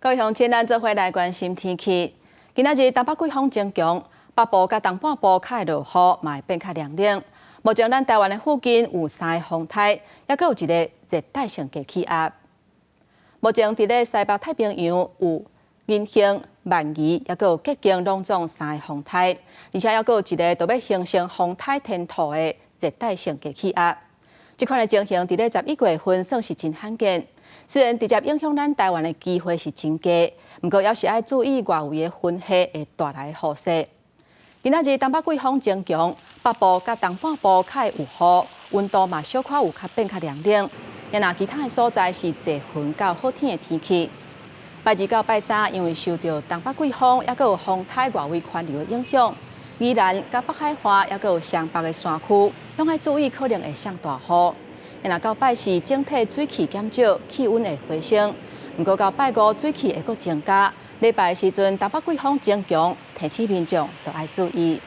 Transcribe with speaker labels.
Speaker 1: 各位鄉親，咱做伙來關心天氣。今仔日東北季風增強，北部佮東半部較會落雨，嘛會變較涼冷。目前咱台灣的附近有三个風颱，猶閣有一个熱帶性低氣壓。目前佇咧西北太平洋有銀杏、鰻魚，猶閣有結經攏總三个風颱，而且猶閣有一个都欲形成風颱天兔的熱帶性低氣壓。這款的情形佇咧11月份算是真罕見。雖然直接影響咱台灣的機會是真低，毋過猶是愛注意外圍的雲系會帶來雨勢。今仔日東北季風增強，北部佮東半部較會有雨，溫度嘛小可有較變較涼冷。若其他的所在是濟雲到好天的天氣。拜二到拜三，因為受著東北季風，猶閣有風颱外圍環流的影響，宜蘭佮北海岸，猶閣有雙北的山區，攏愛注意可能會落大雨。若到拜四，整體水汽減少，氣溫會回升。毋過到拜五，水汽會閣增加。禮拜的時陣，東北季風增強，提醒民眾都愛注意。